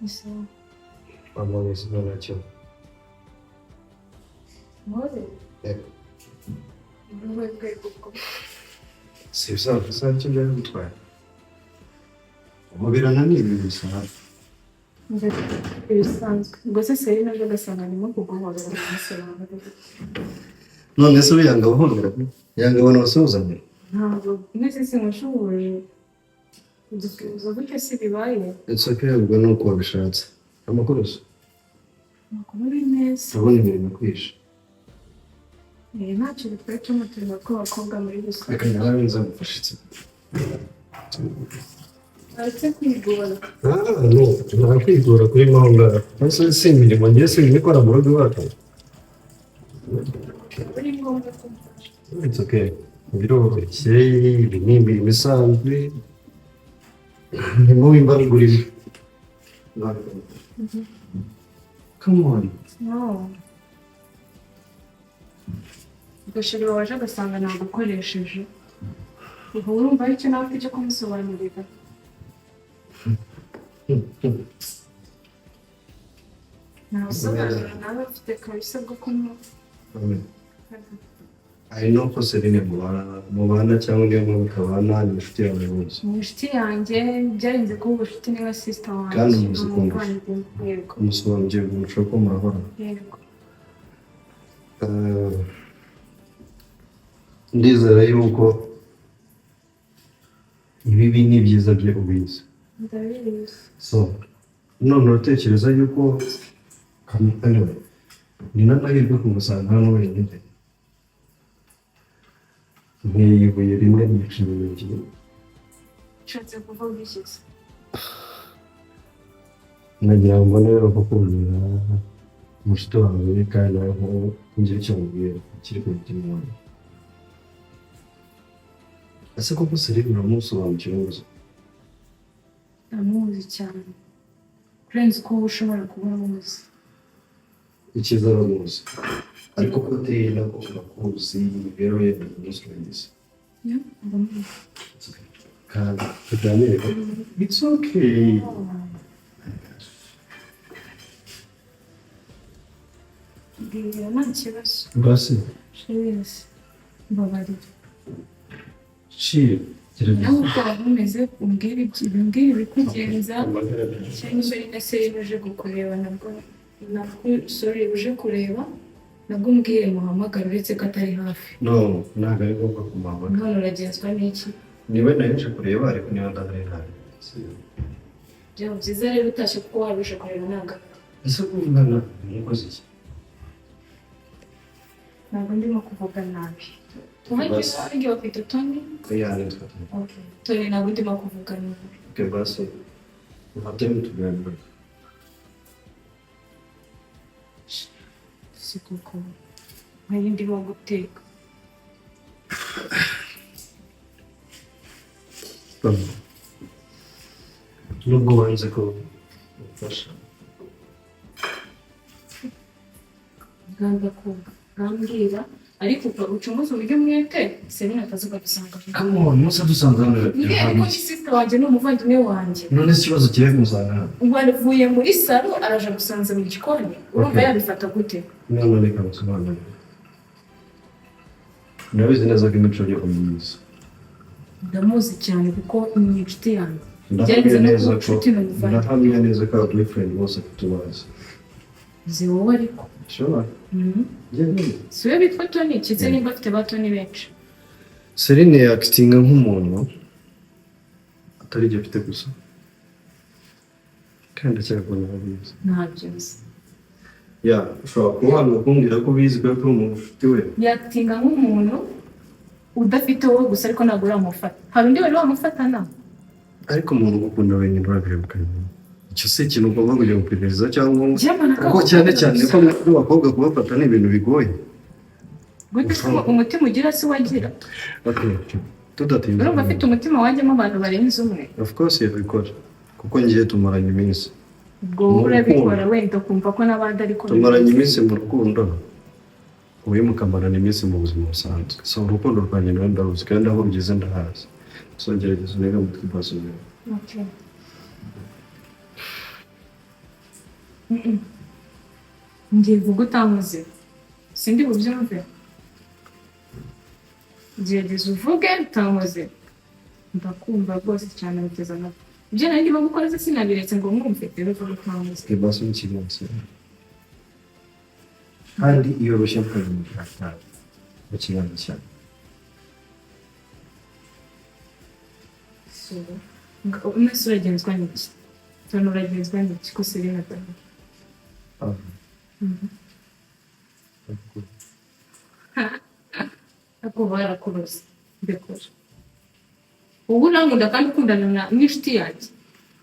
Ni sawa. Wamubonye nta kibazo? Muze. Yego. Ni ubuhe bwego bwo? Si ibisanzwe, bisa icyo byari gutwaye. Guhoberana ni ibintu bisanzwe. Ibisanzwe ubwo se Serine aje agasanga ndimo kuguhobera, kumusobanurira? None se yanga guhobera? Yanga abantu basuhuzanya? Ntabwo mwese simushuhuje, udusuhuza gutyo si bibaye. It's okay, ubwo ni uko wabishatse. Amakuru se? Amakuru ari meza. Ndabona imirimo ikwishe. Eh, ntacyo bitwaye, turimo turimo tw'abakobwa muri Reka rusange. nawe nza ngufashe iki. Aretse kwigora. Ah, no, nta kwigora kuri ngaho. Ese si imirimo ngiye sinyikora mu rugo iwacu? Ari ngombwa ko mfasha. It's okay. Biroroshye, ibi ni imirimo isanzwe. Ndimo imbaraga urimo. Come on. No. Ugashira waje agasanga nagukoresheje. Ubu urumva ari icyo nawe ufite cyo kumusobanurira? Nta busobanuro nawe afite kabisa bwo kumu I know ko Celine mubana cyangwa niyo mpamvu utabana, ni inshuti yawe bose. Ni inshuti yanjye, byarenze kuba ubucuti, ni nka sister wanjye. Kandi umuzi kundusha. Umuvandimwe, yego. Umusobanukiwe kurusha ko murahorana. Yego. Ndizera yuko ibibi n'ibyiza bye ubizi. Ndabizi. So none uratekereza yuko, anyway, ni n'amahirwe kumusanga hano wenyine. Nteye ibuye rimwe ryica inyoni ebyiri. Ushatse kuvuga iki se? Nagira ngo mbone rero ko kubwira umushuti wawe kandi nawe ngira icyo mubwira kiri ku mutima wawe. Ese koko Celine uramusobanukiwe neza? Ndamuzi cyane kurenza uko wowe ushobora kuba umuzi. Icyiza aramuzi, ariko ko ateye nako urakuzi, imibereho ye buri munsi urayizi. Yeah, ndamuzi. Kandi tuganire, it's okay. Mbwira, nta kibazo. Basi. Please, mbabarira. Chill, gerageza. Nawe uko waba umeze, umbwire ibikugenza, cyangwa se na Celine uje kukureba nabwo, sorry, uje kureba nabwo umbwire muhamagare, uretse ko atari hafi. No, ntabwo ari ngombwa kumuhamagara. None uragenzwa n'iki? Niwe nari kureba, ariko niba ndahari ntari. Byaba byiza rero utashye, kuko waba uje kureba ntabwo. Ese kuvugana ntukoze iki? Ntabwo ndimo kuvuga nabi. Tuhagiye wagiye bafite Tony. Ya, nitwa Tony. Okay. Tony, ntabwo ndimo kuvuga nabi. Okay, basi muhateme tuganire. Si koko nari ndimo guteka. Nubwo wanze ko umfasha. Ngamba kumva urambwira, ariko ucunguze uburyo umwete Celine ataza ukadusanga. Come on, musa dusanze hano. Mbwira, ariko ni sister wanjye, ni umuvandimwe wanjye. None se ikibazo kiri kumusanga hano? Wavuye muri salo araje gusanze mu gikoni, urumva Okay. yabifata gute? None reka ngusobanurire. Ndabizi neza ko imico ye uyizi. Ndamuzi cyane kuko ni inshuti yanjye. Ndahamya Byarenze no neza kuba ko inshuti, ni umuvandimwe. Ndahamya neza ko aba boyfriend bose afite ubazi. Uzi wowe ariko. Sure. Njye nyine. Si we bitwa Tony? Kitse nimba afite ba Tony benshi. Celine yakitinga nk'umuntu atari ibyo afite gusa, kandi ndacyakubona abizi. Ntabyo nzi. Ya, ushobora kuba wanga kumbwira ko ubizi kubera ko uri umuntu ufite we. Yakitinga nk'umuntu udafite wowe gusa, ariko ntabwo uramufata. Hari undi wari wamufata nawe? Ariko umuntu ugukunda wenyine urabireba ukabibona. Icyo si ikintu ugomba kujya guperereza cyangwa Njye mbona ko kuko cyane cyane ko n'abakobwa kubafata ni ibintu bigoye. Gute se? Umutima ugira si wagira? Okay, tudatinze. Urumva afite umutima wajyamo abantu barenze umwe? Of course yabikora, kuko ngiye tumaranye iminsi. Ubwo wowe Mu urabikora rukundo. wenda ukumva ko n'abandi ariko Tumaranye bimeze. iminsi mu rukundo, wowe mukamarana iminsi mu buzima busanzwe. So urukundo rwanjye nawe ndaruzi, kandi aho rugeze ndahazi. So gerageza unege amatwi basi urebe. Okay. Mm-mm. Ngiye vuga utankoze, sindi bubyumve. Gerageza uvuge utankoze, ndakumva rwose cyane. Biteze amatwi. Ibyo nari ndimo gukora se sinabiretse ngo mwumve? Rero vuga utankoze. Okay, basi mu kiganza kandi yoroshye mukabimufata mu kiganza cyawe. So nese uragenzwa n'iki Tony? Uragenzwa n'iki ko Serena adahari? Ah, Ariko barakuroze, mbikora. Ubu urankunda kandi ukundana n'inshuti yanjye,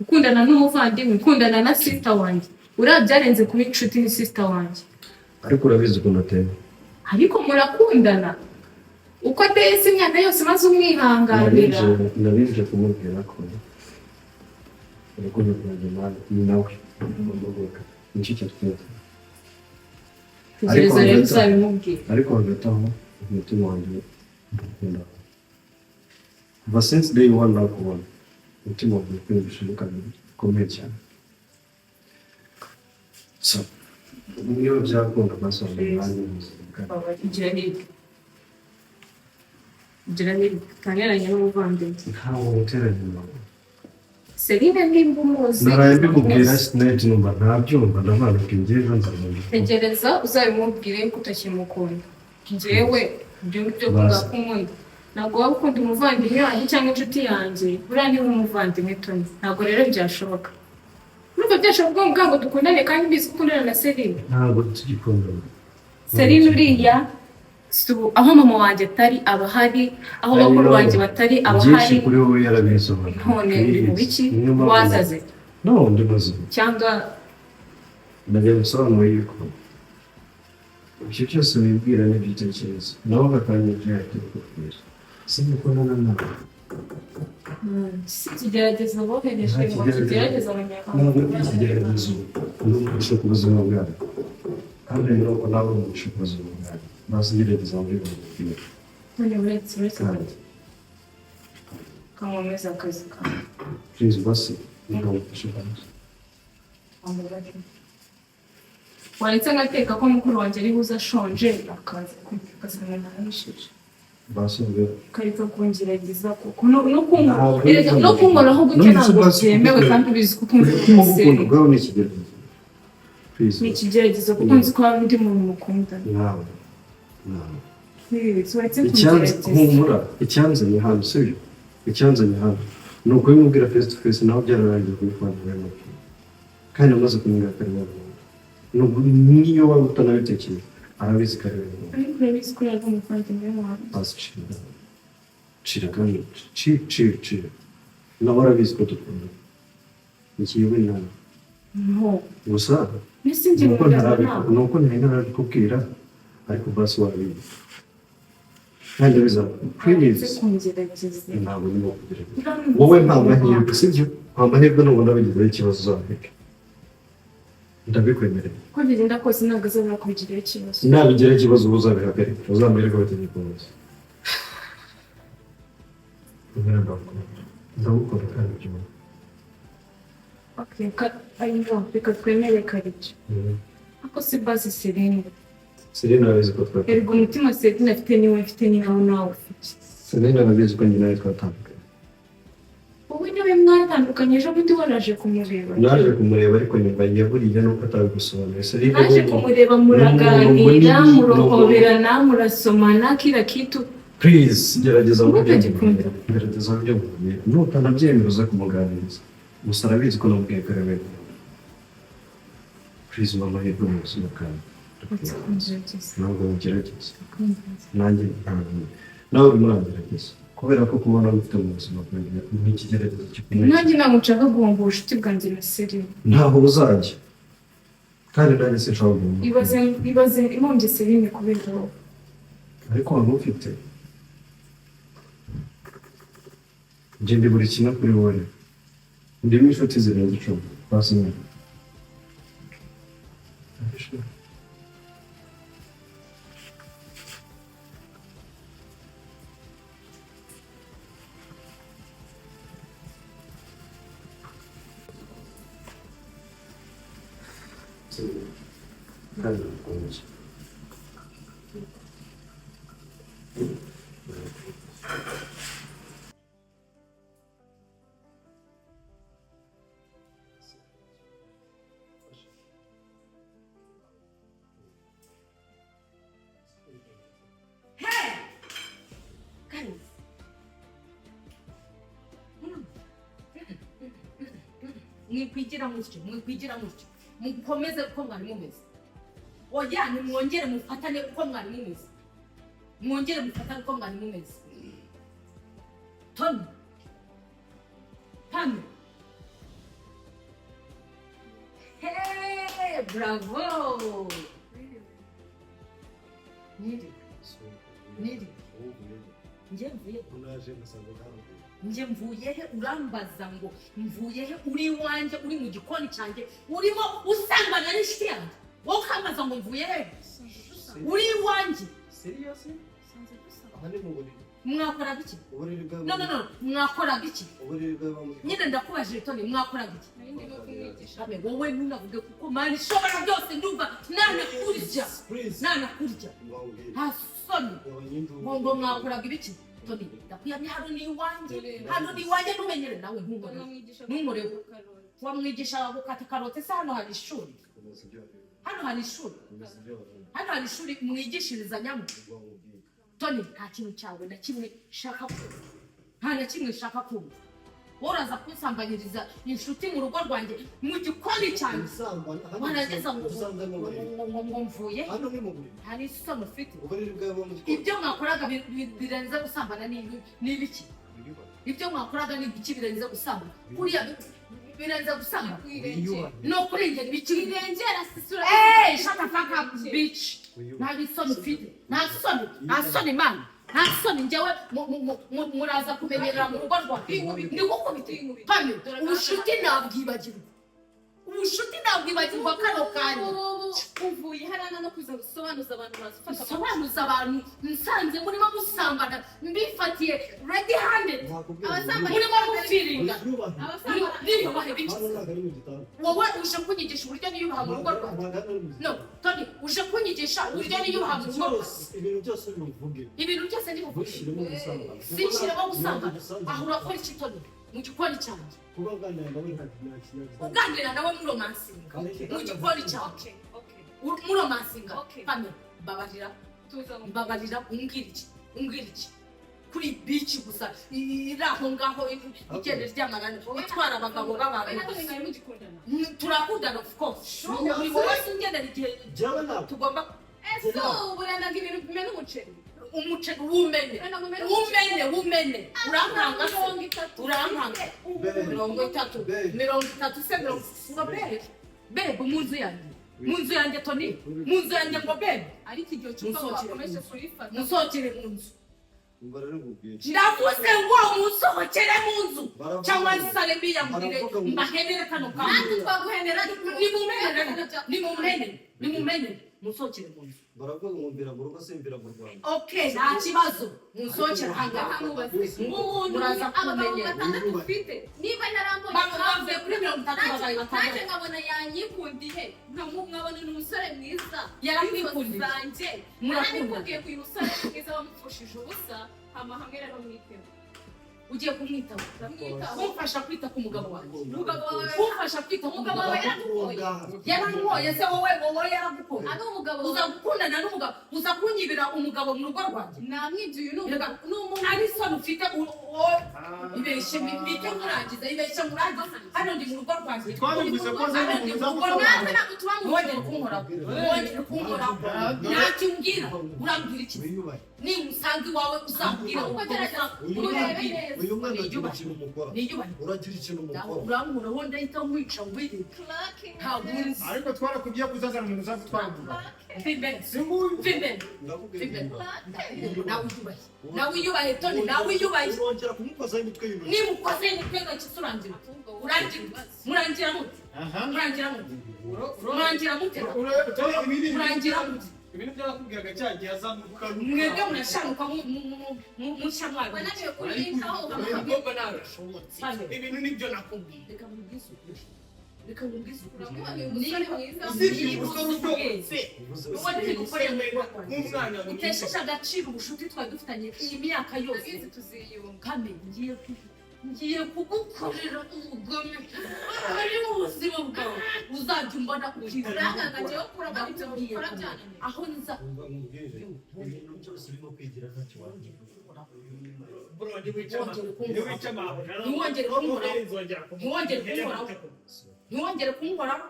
ukundana n'umuvandimwe, ukundana na sister wanjye. Uriya byarenze kuba inshuti, ni sister wanjye. Ariko urabizi ukuntu ateye. Ariko murakundana uko ateye se imyaka yose maze umwihanganira? Nabije kumubwira ko urukundo rwanjye nawe ni nawe ugomba guheka, nicyo cyatwereka. Tegereza rero Ariko uzabimubwira. Ariko hagati aho umutima wanjye ukunda kuva since day one nakubona, umutima wanjye ukwiyumvisha kabiri bikomeye cyane. So niba byakunda basobanura nanjye mu buzima bwanjye. Gira hirya, gira hirya, utangeranye n'umuvandimwe. Ntawe uteranye nawe. Serine nimba umuzi. Naraye mbikubwira sineti, numva ntabyumva, ndavana ngewe nzabona. Tegereza uzabimubwire yuko utakimukunda. Njyewe ibyo ngibyo kuvuga ko unkunda, ntabwo waba ukunda umuvandimwe wanjye cyangwa inshuti yanjye. Buriya niba umuvandimwe Tony, ntabwo rero byashoboka. Urumva byashoboka ngo ngo dukundane kandi mbizi ko ukundana na Serine? Ntabwo tugikundana. Serine uriya si aho mama wanjye atari aba ahari, aho bakuru banjye batari aba Byinshi ahari. kuri wowe yarabisobanura. None uri mu biki? Niyo mpamvu- Wasaze? No, ndi muzima. Cyangwa Ndagira bisobanuye yuko ibyo byose wibwira n'ibyo utekereza nawe agakanya ibyo yakubwira, simbikundana nawe. Si ikigeragezo bohereje Nta ngo kigeragezo. kigerageze abanyarwanda? Ntabwo ari ikigeragezo, ni umugisha ku buzima bwawe, kandi rero ko nawe uri umugisha ku buzima bwawe, bazigerageza muri buri bwira. None uretse Kandi kankomeza akazi kawe. Please, basi nkamufasha basi. Waretse ngateka ko mukuru wanjye ari buze ashonje, akaza kurya ugasanga narahishije. Basi ubwo Ukareka kungerageza kuko Ntabwo erega no kunkoraho gutya None se ntabwo basi byemewe kandi ubizi ko ukunda. Umutima ugukunda ubwawe ni ikigeragezo, please. Ni ikigeragezo kuko nzi ko hari undi muntu mukundana. Nawe nawe. Please, waretse Icyanze kungerageza. Humura, icyanzanye hano sibyo, icyanzanye hano ni ukubimubwira face to face, nawe byararangiye kubikora bimubwira, kandi amaze kumubwira ko ari wowe. Nubwo niyo waba utanabitekereza, arabizi ko ari wowe. Ariko urabizi ko yari umuvandimwe wawe. Basi cira, cira kandi ci ci cira, nawe arabizi ko dukundana ikiwe nawe. No. Gusa Mbese njye nuko nkundana ntarabikubwira, nawe? Nuko ntari narabikubwira, ariko basi wabizi kandi biza Waretse please. kungerageza. Ntabwo ndimo kugerageza wowe, nta mahirwe, sibyo? Nta mahirwe, nubona bigizeho ikibazo uzabireke, ndabikwemerera. Uko bigenda kose ntabwo azabura kubigiraho ikibazo. Nabigiraho ikibazo uba uzabihagarika, uzambere ko batagikomeza. Ndagukunda, ndagukunda kandi byumva. Okay, I know, reka twemere ko ari byo. Ariko si basi Serine. Serena arabizi ko twatandukanye. Erega umutima Serine afite niwe mfite, ni nawe nawe ufite. Serena arabizi ko njye nawe twatandukanye. Wowe niwe mwatandukanye, ejo bundi waraje kumureba. Naje kumureba, ariko nyuma ya buriya nuko atabigusobanuye Serena. Naje kumureba, muraganira, munini, murahoberana, murasomana, kila kitu. Please, gerageza Ubu uburyo utagikunda. Gerageza uburyo mubwira, nutanabyemera uze kumuganiriza. Gusa arabizi ko namubwiye ko ari we. Please, mpa amahirwe mu buzima bwawe. Uretse kungerageza. Ntabwo mugerageza. Kungerageza. Nanjye ntabwo nawe urimo uragerageza, kubera ko kubona mufite mu buzima bwanjye ni ikigeragezo gikomeye. Nanjye ntabwo nshaka guhomba ubucuti bwanjye na Serine. Ntaho buzajya, kandi nanjye sinshobora guhomba. Ibaze, ibaze impombye Serine kubera wowe. Ariko waba ufite njye ndi buri kimwe kuri wowe, ndimo inshuti zirenze 10 basi nyine. Sibyo? Kandi ndagukunze. Guys. Mwikwigira mutyo, mwikwigira mutyo, mukomeze uko mwari mumeze. Oya, nimwongere mufatane uko mwari mumeze, mwongere mufatane uko mwari mumeze. Tony, Tony, hey, bravo. Niri Niri. Njye mvuye, Unaje ngasanga ntaruhuye. Njye mvuye he? Urambaza ngo mvuye he? Uri iwanjye, uri mu gikoni cyanjye, urimo usambana n'inshuti yanjye, wowe ukambaza ngo mvuye he? Uri iwanjye. Serious? Aha ni mu buriri. Mwakoraga iki? Uburiri bwawe. No, no, no, mwakoraga iki? Uburiri bwawe mu gikoni. Nyine ndakubajije Tony, mwakoraga iki? Nari ndimo kumwigisha. Ame, wowe ntunavuge kuko Mana ishobora byose, ndumva nanakurya. Please. Nanakurya. Wambwira. Nta soni. Wabonye induru. Ngo mwakoraga ibiki? Tony, ndakuyamye, hano ni iwanjye, hano ni iwanjye, ntumenyere nawe, ntunkorere. Bamwigisha Ntunkoreho. karoti. Wamwigisha gukata karoti se? Hano hari ishuri? Komeza ibyo wavuze. Hano hari ishuri? Komeza ibyo wavuze. Hano hari ishuri mwigishirizanyamo? Wambwira. Tony, nta kintu cyawe na kimwe nshaka kumva, nta na kimwe nshaka kumva. Wowe uraza kunsambanyiriza inshuti mu rugo rwanjye, mu gikoni cyanjye. Usambana. Hano Warangiza ngo usanze mu buriri. ngo mvuye. Hano ni mu buriri. Nta n'isoni ufite. Uburiri bwawe mu gikoni. Ibyo mwakoraga birenze gusambana ni ibiki? Ibyo mwakoraga ni ibiki birenze gusambana? Kuriya birenze gusambana? Kwirengera. No kurengera ibiki? Kwirengera sisura. Hey, shut the fuck up, bitch. Nta isoni ufite, nta soni, nta soni mana, nta soni. Njyewe muraza kumenyerera mu rugo rwawe, ndi gukubita. Tony, ubushuti nabwibagirwa, ubushuti nabwibagirwa kano kanya. Ubu uvuye hariya no kuza gusobanuza abantu, baza ufata. Sobanuza abantu nsanze murimo musambana, mbifatiye ready handed. Abasambana- Murimo mufiringa. Abasambana. Niyubahe bitch. Hano ntabwo ari mu gitanda. Wowe uje kunyigisha uburyo niyubaha mu rugo rwawe? Ntabwo ari mu No, Tony, uje kunyigisha uburyo niyubaha mu rugo rwawe? Byose, ibintu byose bivuge. Ibintu byose nibuvuge. Ntushyiremo gusambana. Sinshyiremo gusambana. Aho urakora iki, Tony, mu gikoni cyanjye? Kuba uganira nawe nta kinyabuzima. Uganira nawe muromansinga mu gikoni cyawe? Okay, okay. Muromansinga? Okay. Pame, mbabarira. Tuza mu Mbabarira, umbwira iki? Umbwira iki kuri bitch gusa iri aho ngaho igenda iryamana, itwara abagabo Wowe na b'abantu? Tony mwari mugikundana? Turakundana, of course. Sure. Buri wowe ungenera igihe Jyewe ntabwo. tugomba. Ese ubu urendaga ibintu bimena umuceri? Umuceri wumene. Urenda ngo umene umuceri? Wumene, wumene, urankanga se? 30. Urankanga. Babe. 30. Babe. 30 se, mirongo ngo babe, babe, mu nzu yanjye, mu nzu yanjye, Tony, mu nzu yanjye, ngo babe. Ariko igihe cy'uko Musohokere wakomeje mu nzu. kurifata. Musohokere mu nzu. Umva rero nkubwire. Ndavuze ngo musohokere mu nzu Baravuga cyangwa ngo- nsare mbiyamurire. baravuga ngo- Mbahenere kano Natwe kantu. twaguhenera. Nimumenere, nimumenere, nimumenere, musohokere mu nzu. Baravuga ngo mvira mu rugo simbira mu Rwanda. Okay, nta kibazo, musohokere ahangaha. Umuntu Muraza abagabo kumenyera. batandatu ufite, niba narambonye Bavuye kuri 30 babaye nanjye batandatu. Nkabona yanyikundiye, nkabona ni umusore mwiza. Yarakwikundiye. Inzozi zanjye. Murakundana. Narabikubwiye ko uyu musore mwiza wamupfushije ubusa. Hama hamwe rero mwiteho. Ugiye kumwitaho? Ndamwitaho. Kumfasha kwita ku mugabo wanjye? Umugabo wawe? Kumfasha kwita ku Umugabo mugabo wawe wanjye? yaragukoye. Yarankoye se? Wowe, wowe yaragukoye? Ari umugabo Uza gukundana n'umugabo, uza kunyibira umugabo mu rugo rwanjye? Namwibye. Uyu ni umugabo, ni umuntu. Ari isoni ufite wowe? Ibeshye mbite nkurangiza, ibeshye nkurangiza. Hano ndi mu rugo rwanjye. Twabivuze ko Hano ndi mu rugo Natwe rwanjye. ntabwo tuba mu Ntiwongere kunkoraho, ntiwongere kunkoraho. Ntacyo umbwira. Urambwira iki? Wiyubahe. Nimusanga iwawe uzambwira. Ahubwo gerageza Uyu urebe mwana, neza. uyu mwana agira ikintu umukora. Niyubahe. Uragira ikintu umukora. Urankuraho, ndahita nkwica ngwire. Clark. Ntabwo unzi. Ariko twarakubwiye ko uzazana umuntu uzaza utwara. Mva imbere. Si nguyu. Mva imbere. Ndakubwira Mva imbere. wiyubahe. Nawe wiyubahe, nawe wiyubahe, Tony, nawe wiyubahe. Urongera kumukozaho imitwe y'intoki. Nimukoze imitwe y'intoki se urangira? Urangira ute? Murangira mute? Aha. Murangira mute? Murangira mute? Murangira mute? Ibintu byarakubwiraga cya gihe azamuka. Mwebwe murashanuka mushya mwana. Wananiwe kumwitaho. Ahubwo nawe urashobotse. Ibintu nibyo nakubwiye. Reka mubwize ukuri. Reka nkubwize ukuri. Uramubonye umusore mwiza. Usibye umusore utobotse. Ubona ibigukorera Nk'umwana mwiza. Utesheje agaciro ubucuti twari dufitanye iyi myaka yose. Ndabizi tuziyunga. Kame, ngiye kugukorera ubugome ari mu buzima bwawe uzajya umbona ukiza. Uranganga njyewe kurabona ibyo ukora byananiye. Aho nza Mubwire ibintu byose urimo kwigira ntacyo wagira. Bro, ntiwica amahoro. Ntiwongere kunkoraho. Nzongera kumubona. Ntiwongere kunkoraho. Ntiwongere kunkoraho.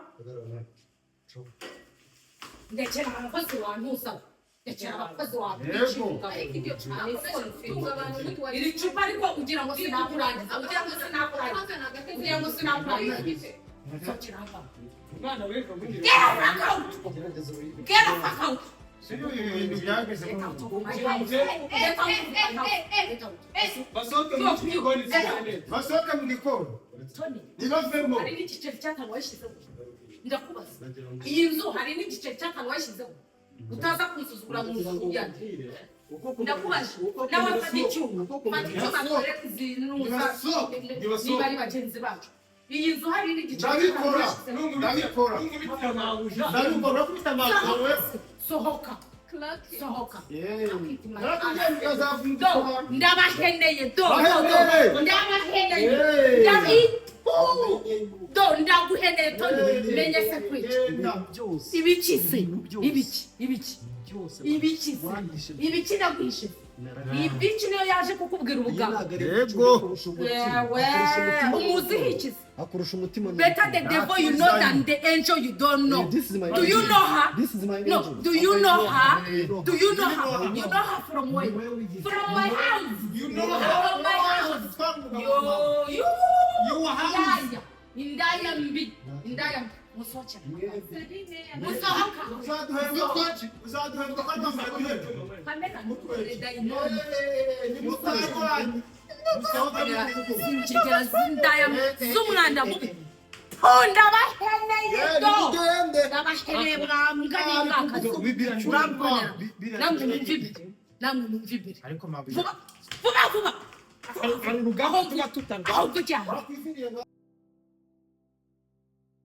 Ndekera abakozi wantuzaho, ndekera abakozi Yego. Ariko ibyo akomeje gutunga abantu n'utuwari. Iri cupa ariko ugira ngo sinakurangiza, ugira ngo sinakurangiza, ugira ngo sinakurangiza. Nzokera hano. Umwana w'ejo bundi. Get the fuck out! Gerageza wige. Get the fuck out! Sibyo ibi bintu byageze Get mu out of my house. Get out of my house. Get out. Basohoke mu gikoni cyane. Basohoke mu gikoni. Tony, Ntibavemo. hari n'igiceri cy'atanu washyizeho? Ndakubaza. Iyi nzu hari n'igiceri cy'atanu washyizeho? Utaza kunsuzugura mu nzu yanjye. Ndakubaza. Nawe fata icyuma. Fata icyuma twereke izi ntuza. Nibasohoke. Niba ari bagenzi bacu. Iyi nzu hari n'igiceri cy'atanu Ndabikora. washyizeho? Ndabikora. Ndabikora. Urakubita amaso we. Sohoka. Clark. Sohoka. Narakubwiye ngo uzafunga Do, isobanuro. ndabaheneye do, do, do. Baheneye. Ndabaheneye. Hey. Do, ndaguheneye Tony, menye se kwica. Genda. Byose. Ibiki se? Ibintu byose. Ibiki? Ibiki? Byose. Ibiki se? Wangishe. Ibiki naguhishe? Ibiki niyo yaje kukubwira ubugabo. Yego. Yewe, umuziho iki se? Akurusha umutima. Better the devil you know than the angel you don't know. This is my Do you know her? This is my No, angel. do you know her? Do you know her? You know her from where? From my house. You know how From my house. Yo, you. Your house. Indaya. Indaya mbi. Indaya mbi. Musohokera. Musohoka. Uzaduhembwa twaki? Uzaduhembwa ko ntazaduhembwa. Pamela, ntukore dayimoni. Ni mutarwanyi. Musohoke mu gihugu. Zinjegera z'indaya z'umwanda mubi. Punda baheneye do. Mugende. Ndabaheneye mwambwa n'imbwakazi. Urambonera. Namwe mwumve imbere. Namwe mwumve imbere. Ariko mabuye. Vuba, vuba, vuba. Hari urugamba tuba tutanga. Ahubwo ujyana. Warakwiziriye.